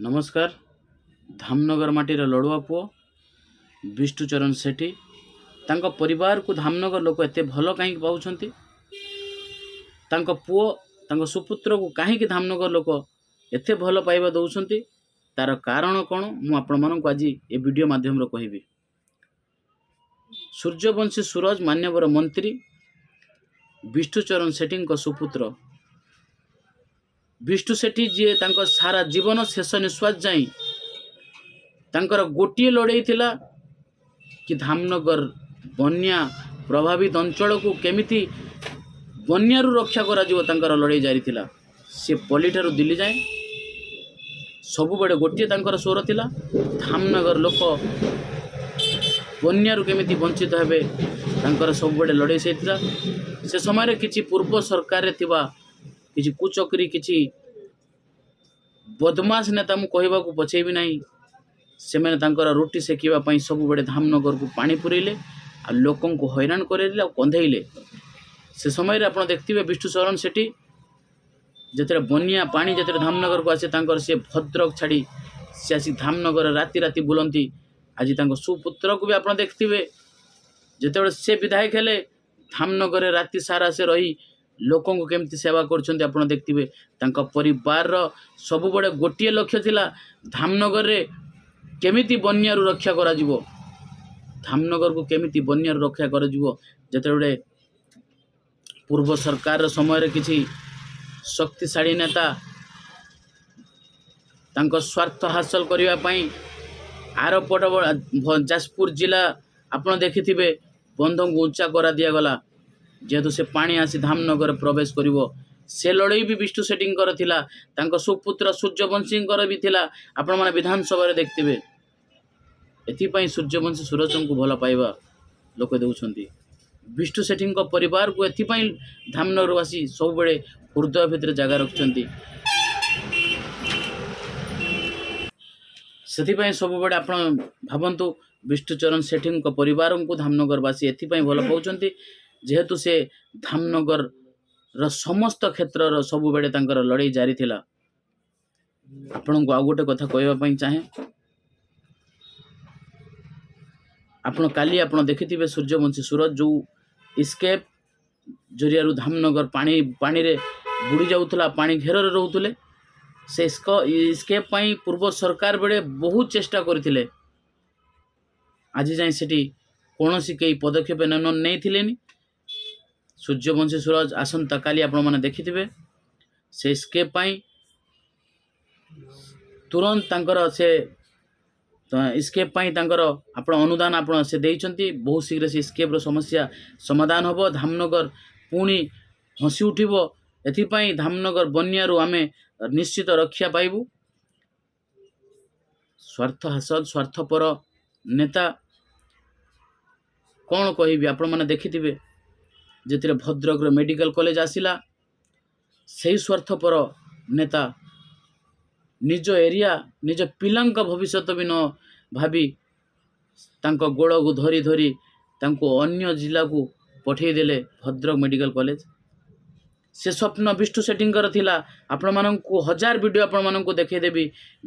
ନମସ୍କାର। ଧାମନଗର ମାଟିର ଲଡ଼ୁଆ ପୁଅ ବିଷ୍ଣୁଚରଣ ସେଠୀ, ତାଙ୍କ ପରିବାରକୁ ଧାମନଗର ଲୋକ ଏତେ ଭଲ କାହିଁକି ପାଉଛନ୍ତି, ତାଙ୍କ ପୁଅ, ତାଙ୍କ ସୁପୁତ୍ରକୁ କାହିଁକି ଧାମନଗର ଲୋକ ଏତେ ଭଲ ପାଇବା ଦେଉଛନ୍ତି, ତାର କାରଣ କ'ଣ, ମୁଁ ଆପଣମାନଙ୍କୁ ଆଜି ଏ ଭିଡ଼ିଓ ମାଧ୍ୟମରେ କହିବି। ସୂର୍ଯ୍ୟବଂଶୀ ସୁରଜ, ମାନ୍ୟବର ମନ୍ତ୍ରୀ ବିଷ୍ଣୁଚରଣ ସେଠୀଙ୍କ ସୁପୁତ୍ର ବିଷ୍ଣୁ ସେଠୀ, ଯିଏ ତାଙ୍କ ସାରା ଜୀବନ ଶେଷ ନିଶ୍ୱାସ ଯାଏଁ ତାଙ୍କର ଗୋଟିଏ ଲଢ଼େଇ ଥିଲା କି ଧାମନଗର ବନ୍ୟା ପ୍ରଭାବିତ ଅଞ୍ଚଳକୁ କେମିତି ବନ୍ୟାରୁ ରକ୍ଷା କରାଯିବ, ତାଙ୍କର ଲଢ଼େଇ ଜାରି ଥିଲା। ସେ ପଲ୍ଲୀଠାରୁ ଦିଲ୍ଲୀ ଯାଏଁ ସବୁବେଳେ ଗୋଟିଏ ତାଙ୍କର ସ୍ୱର ଥିଲା, ଧାମନଗର ଲୋକ ବନ୍ୟାରୁ କେମିତି ବଞ୍ଚିତ ହେବେ, ତାଙ୍କର ସବୁବେଳେ ଲଢ଼େଇ ସେ ଥିଲା। ସେ ସମୟରେ କିଛି ପୂର୍ବ ସରକାରରେ ଥିବା କିଛି କୁଚକ୍ରି, କିଛି ବଦମାସ ନେତା, ମୁଁ କହିବାକୁ ପଛେଇବି ନାହିଁ, ସେମାନେ ତାଙ୍କର ରୁଟି ସେକିବା ପାଇଁ ସବୁବେଳେ ଧାମନଗରକୁ ପାଣି ପୁରେଇଲେ ଆଉ ଲୋକଙ୍କୁ ହଇରାଣ କରେଇଲେ ଆଉ କନ୍ଧେଇଲେ। ସେ ସମୟରେ ଆପଣ ଦେଖିଥିବେ, ବିଷ୍ଣୁ ଶରଣ ସେଠୀ ଯେତେବେଳେ ବନ୍ୟା ପାଣି ଯେତେବେଳେ ଧାମନଗରକୁ ଆସେ, ତାଙ୍କର ସେ ଭଦ୍ରକ ଛାଡ଼ି ସେ ଆସି ଧାମନଗର ରାତି ରାତି ବୁଲନ୍ତି। ଆଜି ତାଙ୍କ ସୁପୁତ୍ରକୁ ବି ଆପଣ ଦେଖିଥିବେ, ଯେତେବେଳେ ସେ ବିଧାୟକ ହେଲେ, ଧାମନଗରରେ ରାତି ସାରା ସେ ରହି ଲୋକଙ୍କୁ କେମିତି ସେବା କରୁଛନ୍ତି ଆପଣ ଦେଖିଥିବେ। ତାଙ୍କ ପରିବାରର ସବୁବେଳେ ଗୋଟିଏ ଲକ୍ଷ୍ୟ ଥିଲା, ଧାମନଗରରେ କେମିତି ବନ୍ୟାରୁ ରକ୍ଷା କରାଯିବ, ଧାମନଗରକୁ କେମିତି ବନ୍ୟାରୁ ରକ୍ଷା କରାଯିବ। ଯେତେବେଳେ ପୂର୍ବ ସରକାରର ସମୟରେ କିଛି ଶକ୍ତିଶାଳୀ ନେତା ତାଙ୍କ ସ୍ୱାର୍ଥ ହାସଲ କରିବା ପାଇଁ ଆରପଟ ଯାଜପୁର ଜିଲ୍ଲା ଆପଣ ଦେଖିଥିବେ, ବନ୍ଧଙ୍କୁ ଉଞ୍ଚା କରା ଦିଆଗଲା, ଯେହେତୁ ସେ ପାଣି ଆସି ଧାମନଗରରେ ପ୍ରବେଶ କରିବ। ସେ ଲଢ଼େଇ ବି ବିଷ୍ଣୁ ସେଠୀଙ୍କର ଥିଲା, ତାଙ୍କ ସୁପୁତ୍ର ସୂର୍ଯ୍ୟବଂଶୀଙ୍କର ବି ଥିଲା, ଆପଣମାନେ ବିଧାନସଭାରେ ଦେଖିଥିବେ। ଏଥିପାଇଁ ସୂର୍ଯ୍ୟବଂଶୀ ସୁରଜଙ୍କୁ ଭଲ ପାଇବା ଲୋକ ଦେଉଛନ୍ତି। ବିଷ୍ଣୁ ସେଠୀଙ୍କ ପରିବାରକୁ ଏଥିପାଇଁ ଧାମନଗରବାସୀ ସବୁବେଳେ ହୃଦୟ ଭିତରେ ଜାଗା ରଖିଛନ୍ତି। ସେଥିପାଇଁ ସବୁବେଳେ ଆପଣ ଭାବନ୍ତୁ, ବିଷ୍ଣୁଚରଣ ସେଠୀଙ୍କ ପରିବାରଙ୍କୁ ଧାମନଗରବାସୀ ଏଥିପାଇଁ ଭଲ ପାଉଛନ୍ତି, ଯେହେତୁ ସେ ଧାମନଗରର ସମସ୍ତ କ୍ଷେତ୍ରର ସବୁବେଳେ ତାଙ୍କର ଲଢ଼େଇ ଜାରି ଥିଲା। ଆପଣଙ୍କୁ ଆଉ ଗୋଟେ କଥା କହିବା ପାଇଁ ଚାହେଁ। ଆପଣ କାଲି ଆପଣ ଦେଖିଥିବେ, ସୂର୍ଯ୍ୟବଂଶୀ ସୁରଜ ଯେଉଁ ଇସ୍କେପ୍ ଜରିଆରୁ ଧାମନଗର ପାଣି ପାଣିରେ ବୁଡ଼ି ଯାଉଥିଲା, ପାଣି ଘେରରେ ରହୁଥିଲେ, ସେ ଇସ୍କେପ୍ ପାଇଁ ପୂର୍ବ ସରକାର ବେଳେ ବହୁତ ଚେଷ୍ଟା କରିଥିଲେ। ଆଜି ଯାଏଁ ସେଠି କୌଣସି କେହି ପଦକ୍ଷେପ ନେଇଥିଲେନି। ସୂର୍ଯ୍ୟବଂଶୀ ସୁରଜ ଆସନ୍ତାକାଲି ଆପଣମାନେ ଦେଖିଥିବେ, ସେ ସ୍କେପ୍ ପାଇଁ ତୁରନ୍ତ ତାଙ୍କର ସେ ସ୍କେପ୍ ପାଇଁ ତାଙ୍କର ଆପଣ ଅନୁଦାନ ଆପଣ ସେ ଦେଇଛନ୍ତି। ବହୁତ ଶୀଘ୍ର ସେ ସ୍କେପ୍ର ସମସ୍ୟା ସମାଧାନ ହେବ, ଧାମନଗର ପୁଣି ହସି ଉଠିବ। ଏଥିପାଇଁ ଧାମନଗର ବନ୍ୟାରୁ ଆମେ ନିଶ୍ଚିତ ରକ୍ଷା ପାଇବୁ। ସ୍ୱାର୍ଥ ହାସଲ, ସ୍ୱାର୍ଥପର ନେତା କ'ଣ କହିବି, ଆପଣମାନେ ଦେଖିଥିବେ, ଯେଥିରେ ଭଦ୍ରକର ମେଡ଼ିକାଲ କଲେଜ ଆସିଲା, ସେଇ ସ୍ୱାର୍ଥପର ନେତା ନିଜ ଏରିଆ, ନିଜ ପିଲାଙ୍କ ଭବିଷ୍ୟତ ବି ନ ଭାବି ତାଙ୍କ ଗୋଡ଼କୁ ଧରି ଧରି ତାଙ୍କୁ ଅନ୍ୟ ଜିଲ୍ଲାକୁ ପଠେଇଦେଲେ ଭଦ୍ରକ ମେଡ଼ିକାଲ କଲେଜ। ସେ ସ୍ୱପ୍ନ ବିଷ୍ଣୁ ସେଠୀଙ୍କର ଥିଲା। ଆପଣମାନଙ୍କୁ ହଜାର ଭିଡ଼ିଓ ଆପଣମାନଙ୍କୁ ଦେଖେଇଦେବି।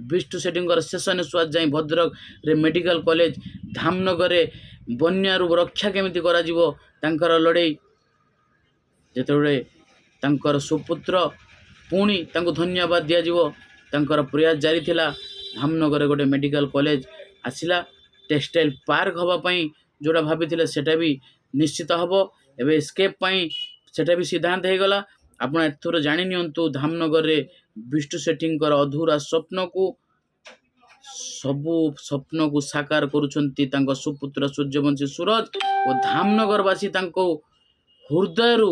ବିଷ୍ଣୁ ସେଠୀଙ୍କର ଶେଷ ନିଶ୍ୱାସ ଯାଇ ଭଦ୍ରକରେ ମେଡ଼ିକାଲ କଲେଜ, ଧାମନଗରରେ ବନ୍ୟାରୁ ରକ୍ଷା କେମିତି କରାଯିବ ତାଙ୍କର ଲଢ଼େଇ। ଯେତେବେଳେ ତାଙ୍କର ସୁପୁତ୍ର, ପୁଣି ତାଙ୍କୁ ଧନ୍ୟବାଦ ଦିଆଯିବ, ତାଙ୍କର ପ୍ରୟାସ ଜାରି ଥିଲା, ଧାମନଗରରେ ଗୋଟେ ମେଡ଼ିକାଲ କଲେଜ ଆସିଲା। ଟେକ୍ସଟାଇଲ ପାର୍କ ହେବା ପାଇଁ ଯେଉଁଟା ଭାବିଥିଲେ, ସେଇଟା ବି ନିଶ୍ଚିତ ହେବ। ଏବେ ସ୍କେପ୍ ପାଇଁ ସେଟା ବି ସିଦ୍ଧାନ୍ତ ହେଇଗଲା। ଆପଣ ଏଥର ଜାଣି ନିଅନ୍ତୁ, ଧାମନଗରରେ ବିଷ୍ଣୁ ସେଠୀଙ୍କର ଅଧୁରା ସ୍ୱପ୍ନକୁ, ସବୁ ସ୍ୱପ୍ନକୁ ସାକାର କରୁଛନ୍ତି ତାଙ୍କ ସୁପୁତ୍ର ସୂର୍ଯ୍ୟବଂଶୀ ସୁରଜ ଓ ଧାମନଗରବାସୀ ତାଙ୍କୁ ହୃଦୟରୁ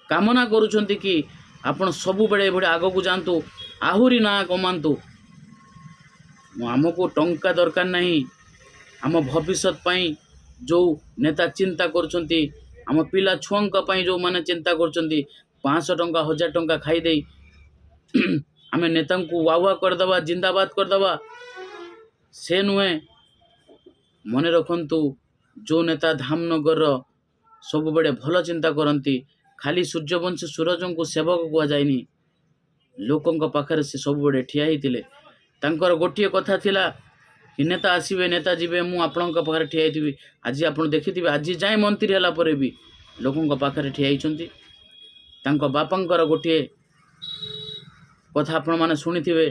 କାମନା କରୁଛନ୍ତି କି ଆପଣ ସବୁବେଳେ ଏଭଳି ଆଗକୁ ଯାଆନ୍ତୁ, ଆହୁରି ନାଁ କମାନ୍ତୁ। ଆମକୁ ଟଙ୍କା ଦରକାର ନାହିଁ। ଆମ ଭବିଷ୍ୟତ ପାଇଁ ଯେଉଁ ନେତା ଚିନ୍ତା କରୁଛନ୍ତି, ଆମ ପିଲା ଛୁଆଙ୍କ ପାଇଁ ଯେଉଁମାନେ ଚିନ୍ତା କରୁଛନ୍ତି, 500 ଟଙ୍କା, 1000 ଟଙ୍କା ଖାଇଦେଇ ଆମେ ନେତାଙ୍କୁ ୱା ୱା କରିଦେବା, ଜିନ୍ଦାବାଦ କରିଦେବା, ସେ ନୁହେଁ। ମନେ ରଖନ୍ତୁ, ଯେଉଁ ନେତା ଧାମନଗରର ସବୁବେଳେ ଭଲ ଚିନ୍ତା କରନ୍ତି, ଖାଲି ସୂର୍ଯ୍ୟବଂଶୀ ସୁରଜଙ୍କୁ ସେବକ କୁହାଯାଏନି। ଲୋକଙ୍କ ପାଖରେ ସେ ସବୁବେଳେ ଠିଆ ହେଇଥିଲେ। ତାଙ୍କର ଗୋଟିଏ କଥା ଥିଲା କି ନେତା ଆସିବେ, ନେତା ଯିବେ, ମୁଁ ଆପଣଙ୍କ ପାଖରେ ଠିଆ ହେଇଥିବି। ଆଜି ଆପଣ ଦେଖିଥିବେ, ଆଜି ଯାଏଁ ମନ୍ତ୍ରୀ ହେଲା ପରେ ବି ଲୋକଙ୍କ ପାଖରେ ଠିଆ ହେଇଛନ୍ତି। ତାଙ୍କ ବାପାଙ୍କର ଗୋଟିଏ କଥା ଆପଣମାନେ ଶୁଣିଥିବେ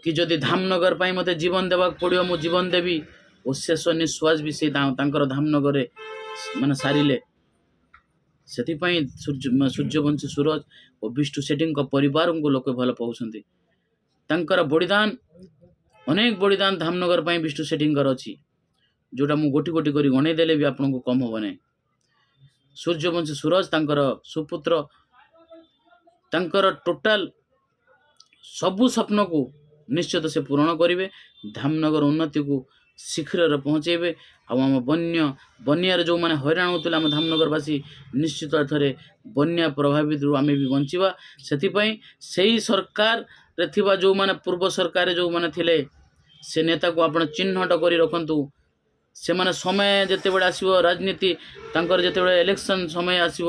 କି ଯଦି ଧାମନଗର ପାଇଁ ମୋତେ ଜୀବନ ଦେବାକୁ ପଡ଼ିବ, ମୁଁ ଜୀବନ ଦେବି। ଓ ଶେଷ ନିଶ୍ୱାସ ବି ସେ ତାଙ୍କର ଧାମନଗରରେ ମାନେ ସାରିଲେ। ସେଥିପାଇଁ ସୂର୍ଯ୍ୟବଂଶୀ ସୁରଜ ଓ ବିଷ୍ଣୁ ସେଠୀଙ୍କ ପରିବାରଙ୍କୁ ଲୋକେ ଭଲ ପାଉଛନ୍ତି। ତାଙ୍କର ବଳିଦାନ, ଅନେକ ବଳିଦାନ ଧାମନଗର ପାଇଁ ବିଷ୍ଣୁ ସେଠୀଙ୍କର ଅଛି, ଯେଉଁଟା ମୁଁ ଗୋଟି ଗୋଟି କରି ଗଣେଇ ଦେଲେ ବି ଆପଣଙ୍କୁ କମ୍ ହେବ ନାହିଁ। ସୂର୍ଯ୍ୟବଂଶୀ ସୁରଜ ତାଙ୍କର ସୁପୁତ୍ର, ତାଙ୍କର ଟୋଟାଲ ସବୁ ସ୍ୱପ୍ନକୁ ନିଶ୍ଚିତ ସେ ପୂରଣ କରିବେ, ଧାମନଗର ଉନ୍ନତିକୁ ଶିଖରରେ ପହଞ୍ଚେଇବେ। ଆଉ ଆମ ବନ୍ୟାରେ ଯେଉଁମାନେ ହଇରାଣ ହେଉଥିଲେ ଆମ ଧାମନଗରବାସୀ, ନିଶ୍ଚିତ ଏଥରେ ବନ୍ୟା ପ୍ରଭାବିତରୁ ଆମେ ବି ବଞ୍ଚିବା। ସେଥିପାଇଁ ସେଇ ସରକାରରେ ଥିବା ଯେଉଁମାନେ, ପୂର୍ବ ସରକାରରେ ଯେଉଁମାନେ ଥିଲେ, ସେ ନେତାକୁ ଆପଣ ଚିହ୍ନଟ କରି ରଖନ୍ତୁ। ସେମାନେ ସମୟ ଯେତେବେଳେ ଆସିବ, ରାଜନୀତି ତାଙ୍କର ଯେତେବେଳେ ଇଲେକ୍ସନ୍ ସମୟ ଆସିବ,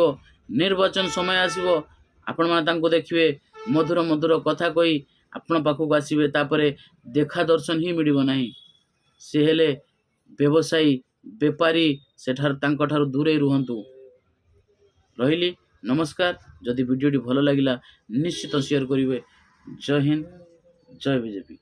ନିର୍ବାଚନ ସମୟ ଆସିବ, ଆପଣମାନେ ତାଙ୍କୁ ଦେଖିବେ ମଧୁର ମଧୁର କଥା କହି ଆପଣ ପାଖକୁ ଆସିବେ, ତାପରେ ଦେଖା ଦର୍ଶନ ହିଁ ମିଳିବ ନାହିଁ। ସେ ହେଲେ ବ୍ୟବସାୟୀ, ବେପାରୀ, ସେଠାରୁ ତାଙ୍କଠାରୁ ଦୂରେଇ ରୁହନ୍ତୁ। ରହିଲି, ନମସ୍କାର। ଯଦି ଭିଡ଼ିଓଟି ଭଲ ଲାଗିଲା, ନିଶ୍ଚିତ ସେୟାର କରିବେ। ଜୟ ହିନ୍ଦ, ଜୟ ବିଜେପି।